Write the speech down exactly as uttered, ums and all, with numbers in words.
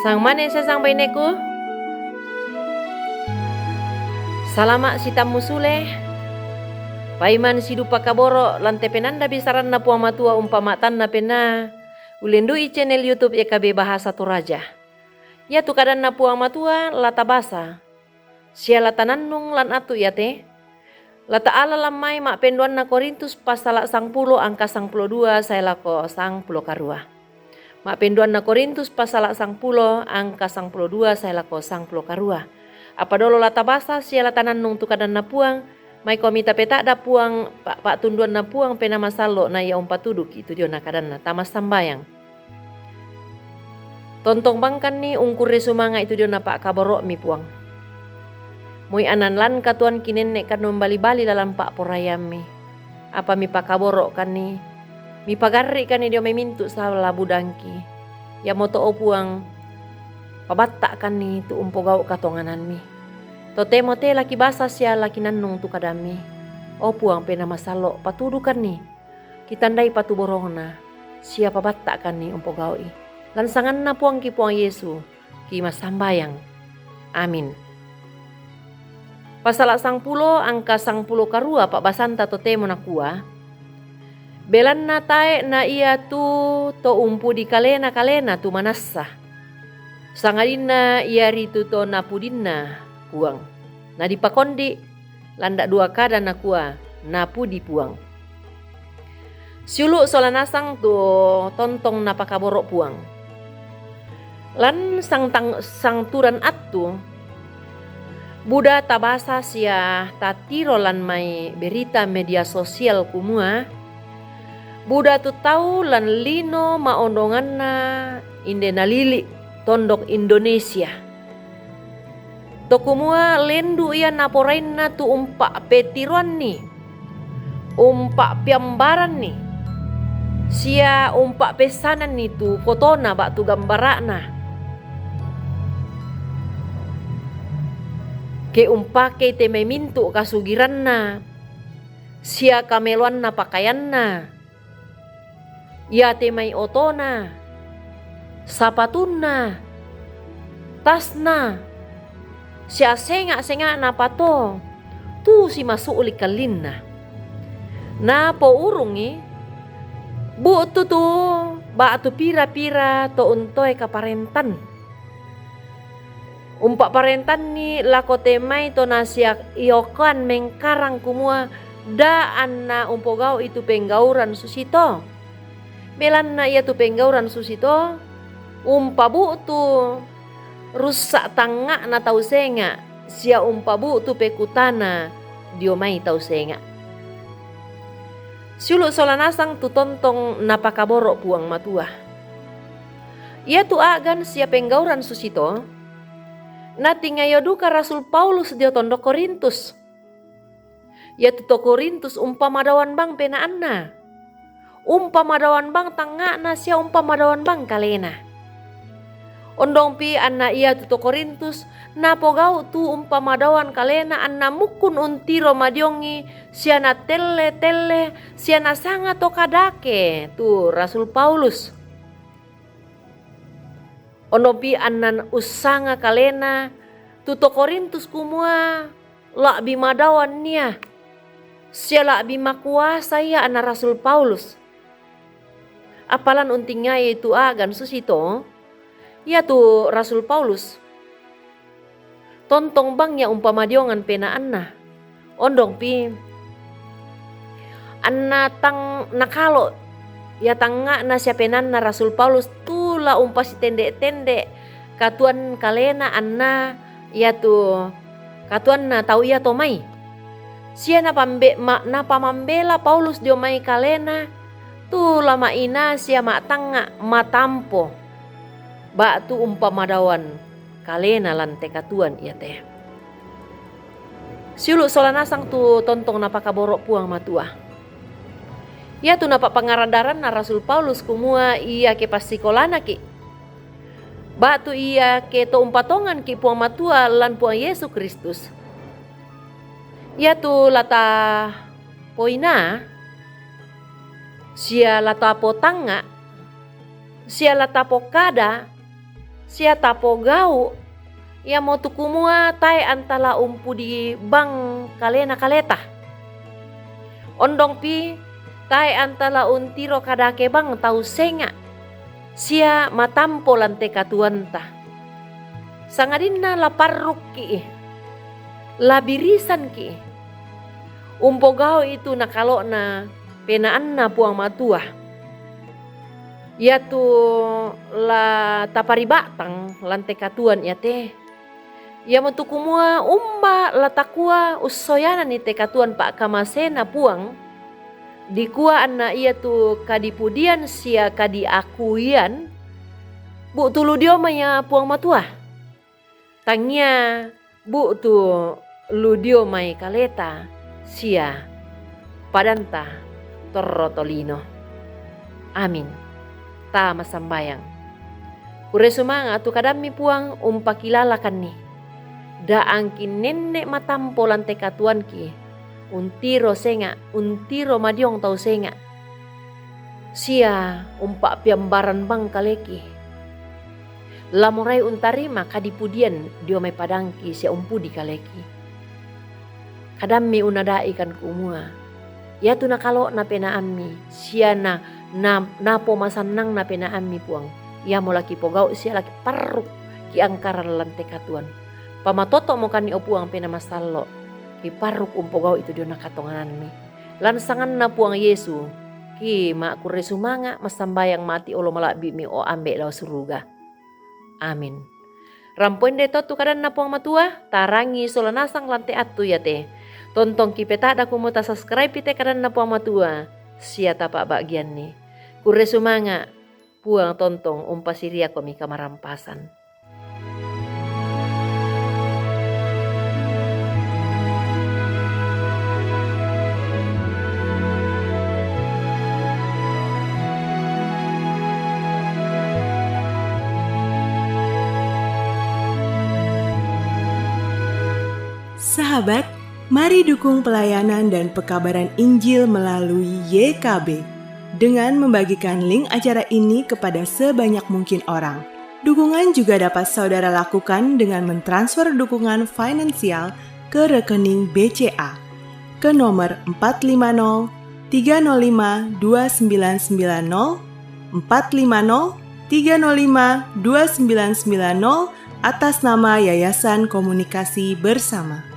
Sangmane sesang baineku. Salama' sitammu sule. Paiman sidupa kaboro' lan te penanda bisaranna Puang Matua umpama'tanna penaa, ulendu'i channel YouTube E K B Bahasa Toraja. Iatu kadanna Puang Matua la tabasa sia la tanannung lan attu iate, la ta'ala lan mai ma'penduanna Korintus passala' sangpulo angka sangpulo dua sae lako sangpulo karua. Ma'penduanna Korintus passala' sangpulo angka sangpulo dua sae lako sangpulo karua. Apa dolo la tabasa sia la tanannung tu kadanna Puang, maikomi tapeta'da Puang, pa-, pa'tunduanna Puang Penaa Masallo' na ia umpatuduki tu diona kadanna. Tamassambayang. Tontong bangkanni ungkurre sumanga'i tu diona pa'kaboro'mi, Puang. Moi anan lan katuoan kinenne' kan umbali-bali lalan pa'poraiammi. Apa mipakaboro'kanni, mipagarri'kanni dio mai mintu' sala budangki. Iamoto, o Puang, pabatta'kanni tu umpogau' katonganammi. Totemo te la kibasa sia la kinannung tu kadammi. O Puang Penaa Masallo', patudukanni. Kitandai patuborongna, sia pabatta'kanni umpogau'i. Lan sanganna Puangki Puang Yesu, kimassambayang. Amin. Passala' sangpulo angka sangpulo karua pa'basanta totemo nakua, belanna tae' na ia tu to umpudi kalena kalena tu manassa, sangadinna iaritu to napudinna Puang. Nadipakondi', landa' dua kada nakua, napudi Puang. Siulu' sola nasang tu tontong napakaboro' Puang. Lan sangtang-, sangturan attu, buda tabasa sia tattiro lan mai berita media sosial kumua, buda tu tau lan lino ma'ondonganna inde nalili' tondok Indonesia. To kumua lendu' ia naporainna tu umpa'petiroanni, umpa'peambaranni, sia umpa'peissananni tu fotona ba'tu gambara'na. Ke umpakei te mai mintu' kasugiranna sia kameloanna pakaianna, iate mai otona, sapatunna, tasna, sia senga'-senga'na pato, tu simasu'li' kallinna. Napourungi bu'tu tu ba'tu pira-pira to untoe kaparentan. Umpa'parentanni lako te mai to nasia iokoan mengkarang kumua, da' anna umpogau'i tu penggauran susito. Belanna iatu penggauran susito umpabu'tu russa' tangnga'na tau senga', sia umpabu'tu pekutana dio mai tau senga'. Siulu' sola nasang tu tontong napakaboro' Puang Matua. Iatu a'gan sia penggauran susito, natingayo duka Rasul Paulus dio tondok Korintus. Iatu to Korintus umpamadaoan bang penaanna, umpamadaoan bang tangnga'na sia umpamadaoan bang kalena. Ondongpi anna iatu to Korintus napogau' tu umpamadaoan kalena anna mukkun untiro madiongi sia natelle-telle sia nasanga to kadake tu Rasul Paulus. Ondongpi anna ussanga kalena tu to Korintus kumua la'bi madaoan ia sia la'bi makuasa ia anna Rasul Paulus. Apalan untingai tu a'gan susito, iatu Rasul Paulus tontong bang ia umpamadiongan penaanna. Ondongpi anna tang nakalo ia tangnga'na sia penaanna Rasul Paulus tu la umpasitende-tende katuoan kalena anna iatu katuoanna tau iato mai. Sia napambe-, ma-, napamambela Paulus dio mai kalena tu la ma'ina sia ma'tangnga' matampo ba'tu umpamadaoan kalena lan te katuoan iate. Siulu' sola nasang tu tontong napakaboro' Puang Matua. Iatu napapangaradaranna Rasul Paulus kumua iake passikolanaki', ba'tu iake to umpatonganki' Puang Matua lan Puang Yesu Kristus, iatu la tapoina, sia la tapotangnga', sia la tapokada, sia tapogau', iamo tu kumua tae' antala umpudi bang kalena kaleta. Ondongpi tae' antala untiro kadake bang tau senga', sia matampo lan te katuoanta. Sangadinna la parrukki', la birisanki', umpogau'i tu nakalo'na penaanna Puang Matua. Iatu la tapariba'tang lan te katuoan iate, iamo tu kumua umba la takua ussoyananni te katuoan pa'kamasena Puang, dikua anna iatu kadipudian sia kadiakuian bu'tu lu dio mai ia Puang Matua. Tangia bu'tu lu dio mai kaleta sia padanta torro tolino. Amin. Ta massambayang. Kurre sumanga' tu kadammi Puang umpakilalakanni. Da angki nenne' matampo lan te katuoanki, untiro senga', untiro madiong tau senga'. Sia umpa'peambaran bang kaleki. La morai untarima kadipudian dio mai padangki sia umpudi kaleki. Kadammi unada'ikan kumua, iatu nakalo'na penaammi, sia na, na, napomasannangna penaammi Puang, iamo la kipogau' sia la kiparruk kiangkaran lan te katuoan. Pamatoto'mokanni o Puang Penaa Masallo', kiparruk umpogau'i tu diona katonganammi. Lan sanganna Puang Yesu, ki ma'kurre sumanga' massambayang mati olo mala'bi'mi o Ambe' lao suruga. Amin. Rampoinde to tu kadanna Puang Matua, tarangi sola nasang lan te attu iate. Tontong kipeta'da kumua tasubscribe te kadanna Puang Matua, sia tapa'ba'gianni. Kurre sumanga', Puang tontong umpasiriakomi kamarampasan. Sahabat, mari dukung pelayanan dan pekabaran Injil melalui Y K B dengan membagikan link acara ini kepada sebanyak mungkin orang. Dukungan juga dapat saudara lakukan dengan mentransfer dukungan finansial ke rekening B C A ke nomor empat lima nol tiga nol lima dua sembilan sembilan nol, empat lima nol tiga nol lima dua sembilan sembilan nol, atas nama Yayasan Komunikasi Bersama.